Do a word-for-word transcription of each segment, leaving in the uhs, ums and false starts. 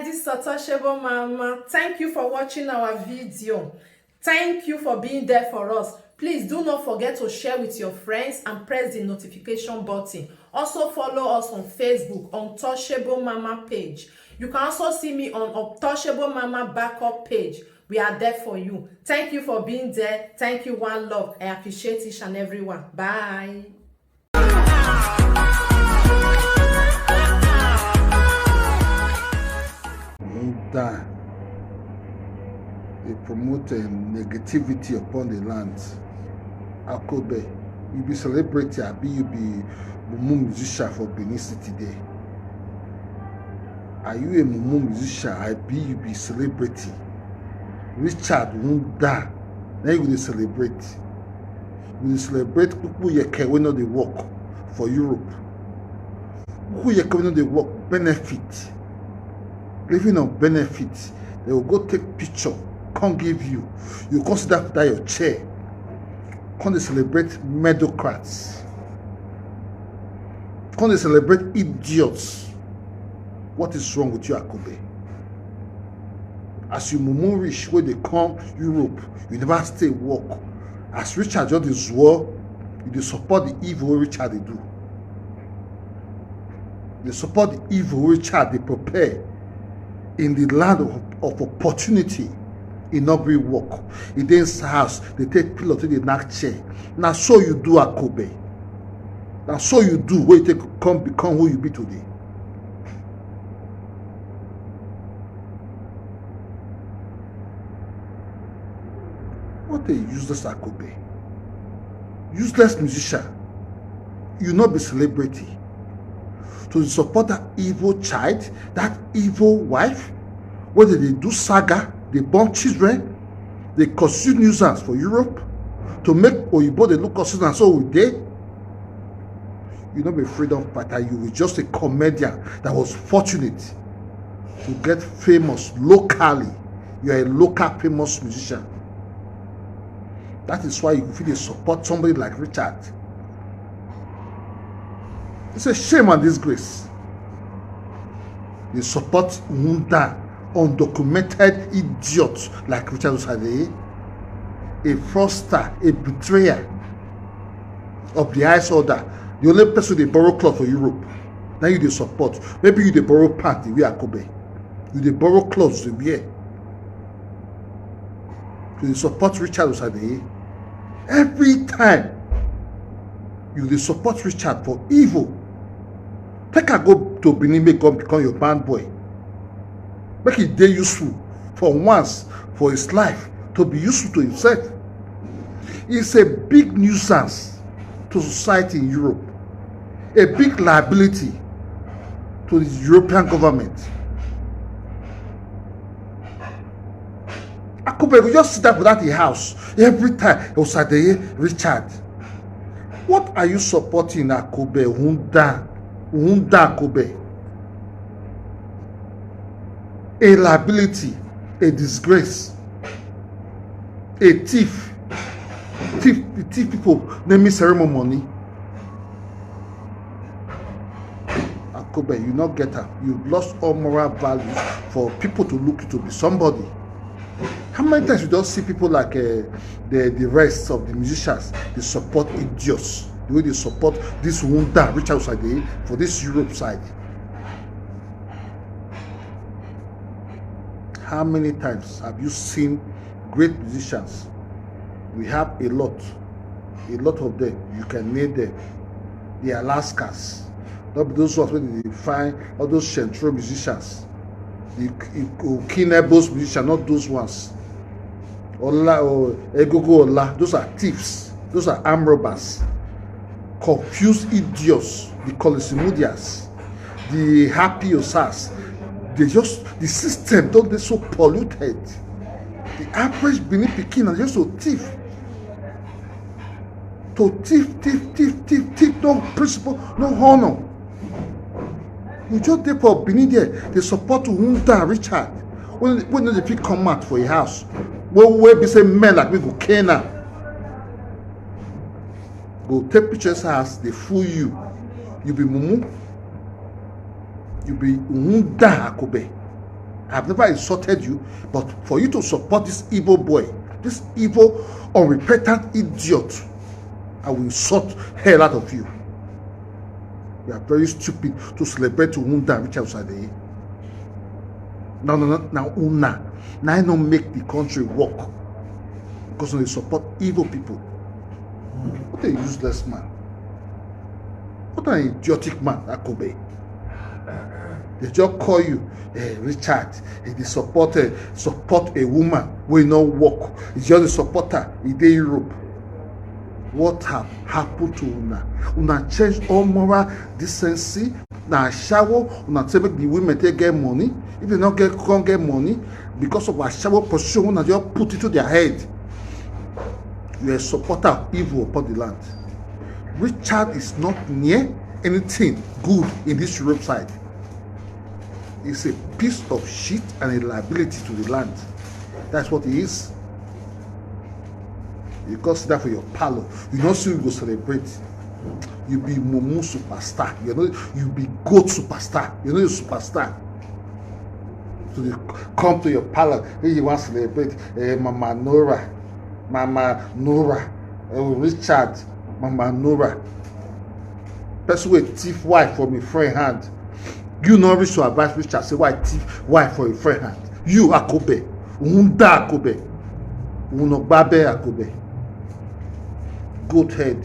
This is Untouchable Mama. Thank you for watching our video. Thank you for being there for us. Please do not forget to share with your friends and press the notification button. Also follow us on Facebook, Untouchable Mama page. You can also see me on Untouchable Mama backup page. We are there for you. Thank you for being there. Thank you, one love. I appreciate each and every one. Bye. Nda. They promote um, negativity upon the land. Akobe, you be celebrity, abi you be mumu musician for Benin City there? Are you a mumu musician? Abi you be celebrity? Richard Nda, now you go dey celebrate. You dey celebrate people yeke wey no dey work for Europe. Who you come dey work benefit, living on benefit. They will go take picture, come give you. You come sit down for that your chair, come dey celebrate medocrats, come dey celebrate idiots. What is wrong with you, Akobe? As you mumu rich wey dey come Europe, you never stay work. As Richard just dey zuo, you dey support the evil wey Richard dey do. Dey support the evil wey Richard dey prepare in the land of, of opportunity. E no gree work. E dey inside house, dey take pillow, take dey knack chair. Na so you do, Akobe. Na so you do wey you take come become who you be today. What a useless Akobe. Useless musician. You no be celebrity. To support that evil child, that evil wife, wey dey dey do saga, dey born children, dey cause nuisance for Europe, to make oyibo dey look us na so we dey. You no be freedom fighter, you were just a comedian that was fortunate to get famous locally. You are a local famous musician. That is why you fit dey support somebody like Richard. It's a shame and disgrace. Dey support Nda, undocumented idiot like Richard Osadeye, a fraudster, a betrayer of the highest order. The only person dey borrow cloth for Europe, na you dey support. Maybe you dey borrow pant dey wear, Akobe. You dey borrow clothes dey wear. You dey support Richard Osadeye. Every time you dey support Richard for evil, take am go to Benin, make God become your band boy. Make e dey useful for once for his life, to be useful to himself. He's a big nuisance to society in Europe, a big liability to the European government. Akobe go just sit down for that house every time. Osadeye, Richard, what are you supporting, Akobe? Nda, Nda Akobe. A liability, a disgrace, a thief. Thief, thief people, naming ceremony money. Akobe, you not get up. You lost all moral values for people to look you to be somebody. How many times you don't see people like uh, the, the rest of the musicians? They support idiots. The way they support this Nda, Richard Osadeye, for this Europe side. How many times have you seen great musicians? We have a lot, a lot of them. You can name them. The Alaskas, not those ones wey dey find all those central musicians, the Okinebos musicians, not those ones. Ola or Egogo Ola, those are thieves, those are armed robbers, confused idiots, the Colisimudias, the happy Osas. They just, the system don't be so polluted. The average Benin pikin na just to thief. To thief, thief, thief, thief, thief, no principle, no honor. You just dey for Benin there, they support Nda Richard. When when they fit come out for your house, wey wey be say men like me go cane am, go take pictures house, dey fool you. You be mumu, you be Nda Akobe. I've never insulted you, but for you to support this evil boy, this evil, unrepentant idiot, I will insult hell out of you. You are very stupid to celebrate Wunda Richard Osadeye. No, no, no, now Una. Now I don't make the country work because they support evil people. What a useless man. What an idiotic man, Akobe. They just call you, eh, Richard. He dey support, eh, support a woman wey no work. He just dey support her. He dey Europe. What have happened to una? Una change all moral decency. Na ashawo una take make the women take get money. If they no get, come get money because of ashawo position, una just put into their head. You are a supporter of evil upon the land. Richard is not near anything good in this Europe side. He's a piece of shit and a liability to the land. That's what he is. You come sit down for your parlor. You no see we go celebrate. You be mumu superstar. You know, you be goat superstar. You know you superstar. So they come to your parlor. Hey, you want to celebrate, eh, Mama Nora, Mama Nora, eh, Richard, Mama Nora. Person wey thief wife from a friend hand. You no reach to advise Richard say why thief wife for a friend hand. You Akobe, Wunda Akobe, Unogbabe Akobe, goat head.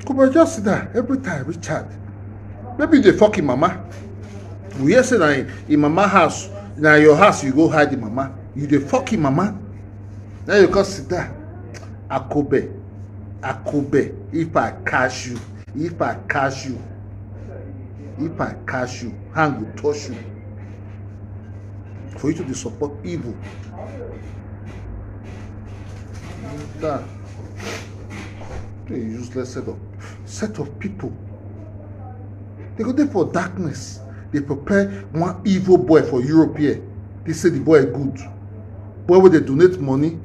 Akobe just sit down every time, Richard. Maybe you dey fuck him mama. We hear say na him, him mama house, na your house you go hide him mama. You dey fuck him mama. Now you come sit down. Akobe, Akobe, if I catch you, if I catch you, if I catch you, hand go touch you. For you to dey support evil. That a useless set of, set of people. They go there for darkness. They prepare one evil boy for Europe here. They say the boy good. Boy wey dey donate money.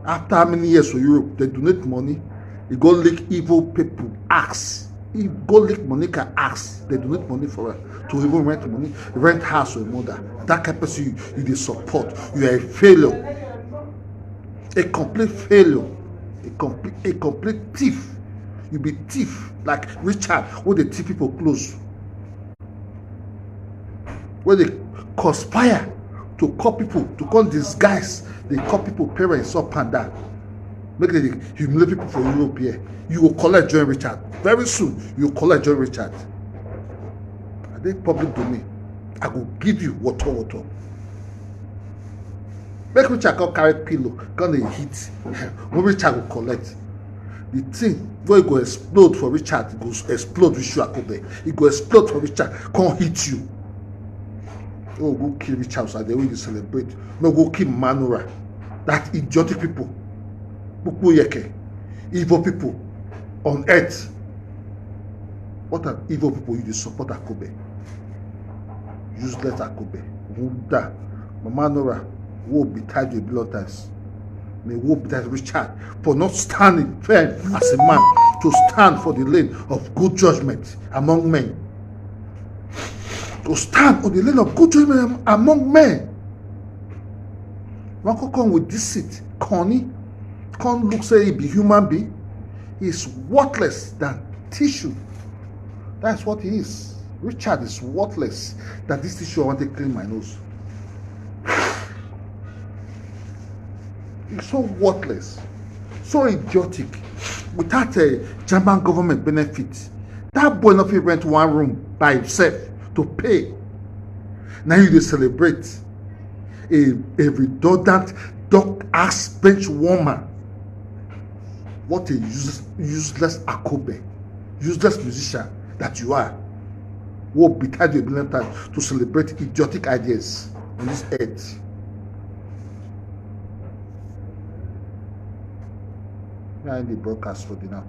After how many years for Europe, they donate money. He go lick evil people axe. He go lick Monica axe. They donate money for her to even rent money, rent house for a mother. That kind of person you, you dey support. You are a failure. A complete failure. A complete, a complete thief. You be thief like Richard wey dey thief people clothes. Wey dey conspire to call people, to come disguise, dey call people parents up and down. Make dem dey humiliate people for Europe here. You go collect join Richard. Very soon, you go collect join Richard. I dey public domain. I go give you water, water. Make Richard come carry pillow, come dey hit. When Richard go collect, the thing wey go explode for Richard go explode with you, Akobe. E go explode for Richard, come hit you. Oh, go kill Richard Osadeye wey you celebrate. No, go kill Manura. That idiotic people. Pupu yeke. Evil people on earth. What an evil people you dey support, Akobe. Useless Akobe. Wunda. Mama Nora. Woe betide you a billion times. May woe betide Richard for not standing firm as a man to stand for the lane of good judgment among men. To stand on the lane of good judgment am-, among men. Wan come come with this seat, Connie. Come look say he be human being. He's worthless than tissue. That's what he is. Richard is worthless than this tissue I want to clean my nose. He's so worthless, so idiotic. Without a German government benefit, that boy no fit rent one room by himself to pay. Now you dey celebrate a, a redundant dog ass bench warmer. What a useless, useless Akobe, useless musician that you are. Woe betide you a billion times to celebrate idiotic ideas on this earth. Now in the broadcast for the now.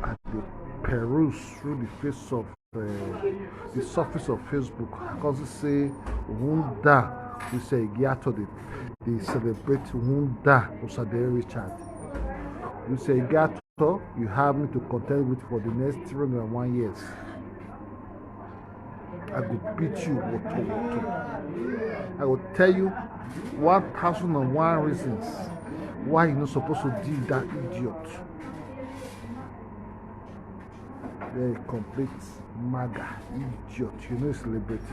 I dey peruse through the face of, uh, the surface of Facebook. I come see say Wunda, we say Igiato dey, dey celebrate Wunda Osadeye Richard. You say, Gato, you have me to contend with for the next three hundred and one years. I go beat you, water, water. I go tell you one thousand and one reasons why you're not supposed to deal with that idiot. Very complete maga, idiot. You know celebrity.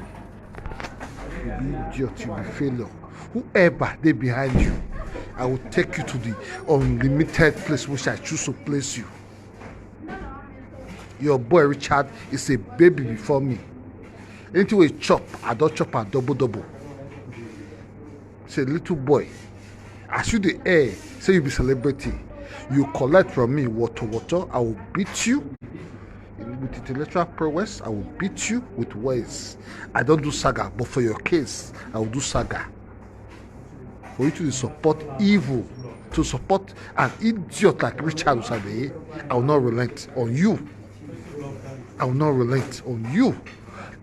You be idiot, you be failure. Whoever they behind you, I will take you to the unlimited place which I choose to place you. Your boy Richard is a baby before me. Anything we chop, I don't chop a double double. Say, little boy, as you the air, say you be celebrity. You collect from me water, water. I will beat you with intellectual prowess. I will beat you with words. I don't do saga, but for your case, I will do saga. For you to support evil, to support an idiot like Richard Usade, I will not relent on you. I will not relent on you.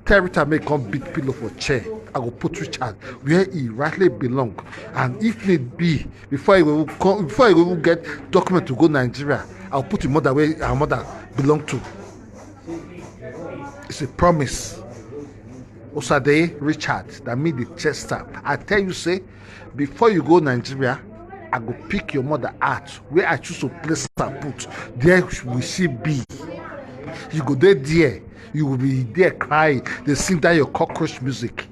Tell Richard make come beat pillow for chair. I go put Richard where he rightly belong. And if need be, before he will come, before he will get document to go Nigeria, I'll put him mother where her mother belong to. It's a promise. Usade Richard, that me the Chester. I tell you, say, before you go Nigeria, I go pick your mother out where I choose to place her put. There will she be. You go there, there. You will be there crying. They sing that your cockroach music.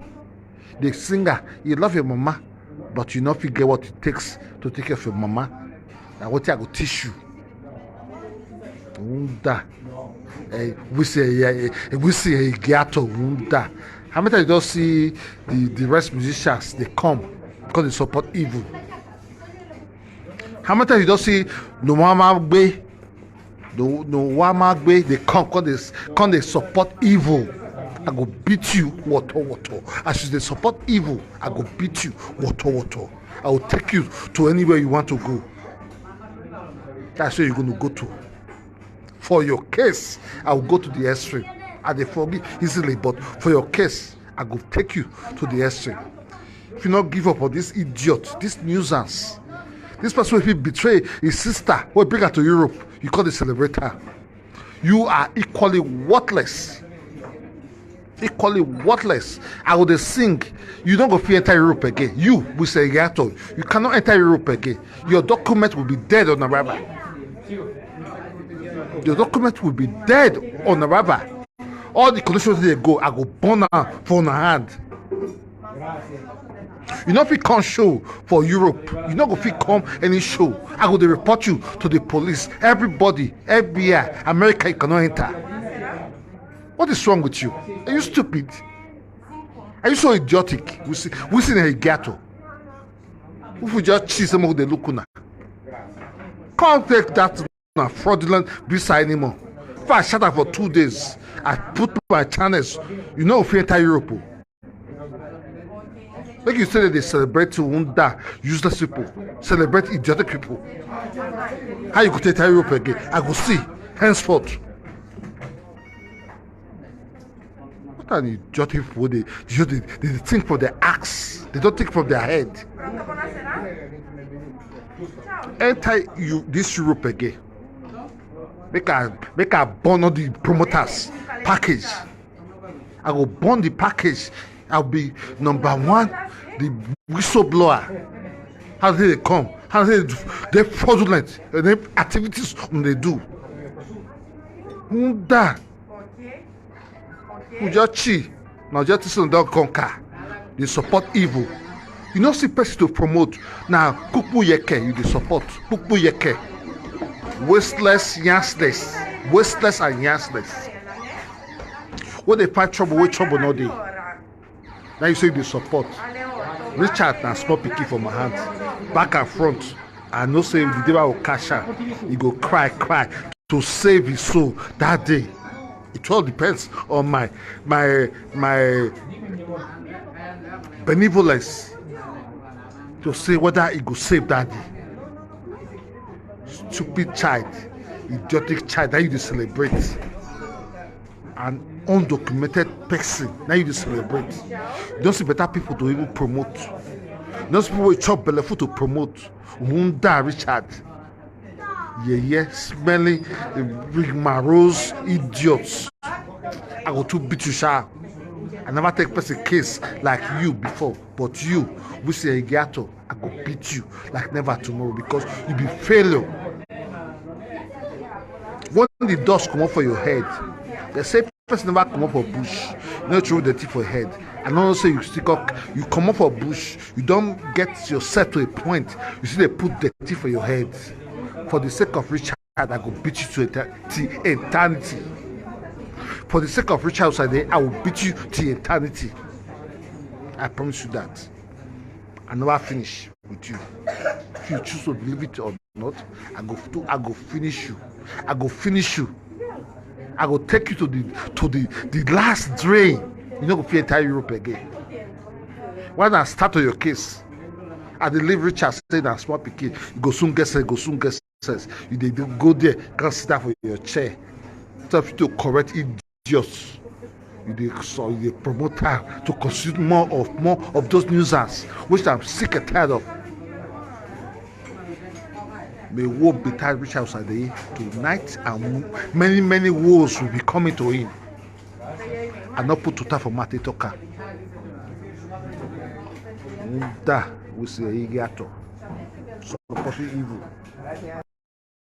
The singer, you love your mama, but you not forget what it takes to take care of your mama. Now what I go teach you. Unda. Eh, we say, yeah, eh, we say, eh, Giato, Unda. How many times you don't see the, the rest musicians, they come because they support evil? How many times you don't see no Mama Gbe, no, no Wama Gbe, they come, come they, come they support evil? I go beat you, water, water. As you they support evil, I go beat you, water, water. I will take you to anywhere you want to go. That's where you're going to go to. For your case, I will go to the extreme. I dey forgive easily, but for your case, I go take you to the extreme. If you not give up on this idiot, this nuisance, this person will betray his sister, will bring her to Europe. You call the celebrator. You are equally worthless. Equally worthless. I will dey sing. You don't go fit enter Europe again. You, we say Yato, you cannot enter Europe again. Your document will be dead on arrival. Your document will be dead on arrival. All the conditions they go, I go burn am for una hand. You no fit come show for Europe. You no go fit come any show. I go dey report you to the police. Everybody, F B I, America, you cannot enter. What is wrong with you? Are you stupid? Are you so idiotic? We see, we see in a ghetto. If we just cheese them, they look una. Can't take that na fraudulent visa anymore. If I shut up for two days, I put my channels, you know, if you enter Europe. Oh. Make you say that they celebrate to wonder useless people, celebrate idiotic people. How you go to enter Europe again? I go see henceforth. What are the idiotic people? They, they, they, they think from their axe. They don't think from their head. Enter you this Europe again. Make I make I burn all the promoters package. I go burn the package. I'll be number one, the whistleblower. How they come? How they do? They fraudulent. And then activities when they do. Unda. Ujachi. Now just listen don't conquer. They support evil. You know see person to promote. Now Kuku Yeke, you dey support. Kuku Yeke. Wasteless, yansless. Wasteless and yansless. When they find trouble, where trouble no dey. Now you say you dey support. Richard na small pikin for my hand. Back and front. I know say the devil will cash out. He go cry, cry to save his soul that day. It all depends on my my my benevolence to say whether he go save that day. Stupid child, idiotic child that you dey celebrate. An undocumented person, now you dey celebrate. You don't see better people to even promote. You don't see people wey chop belle food to promote. Wunda Richard. Yeah, yeah, smelling, uh, rigmaroles, idiots. I go to beat you, sha. I never take person case like you before, but you, we say Egeato, I go beat you like never tomorrow because you be failure. When the dust come off for your head, they say person never come up for bush, no throw dirty for head. I don't say you stick up, you come up for bush, you don't get yourself to a point, you see they put dirty for your head. For the sake of Richard, I go beat you to eti- till eternity. For the sake of Richard Osade, I will beat you till eternity. I promise you that. I never finish with you. If you choose to believe it or not, I go to, I go finish you. I go finish you. I go take you to the to the the last drain. You no go fit enter Europe again. When I start on your case, I dey leave Richard say na small pikin. You go soon get sense. Go soon get sense. You dey do- go there, come sit down for your chair. Tell you to correct idiots. You dey so you dey promote her to consume more of more of those nuisance, which I'm sick and tired of. May woe betide Richard Osade tonight, and many many woes will be coming to him. I no put tuta for mate talker. Nda we say Egeato, supporting evil.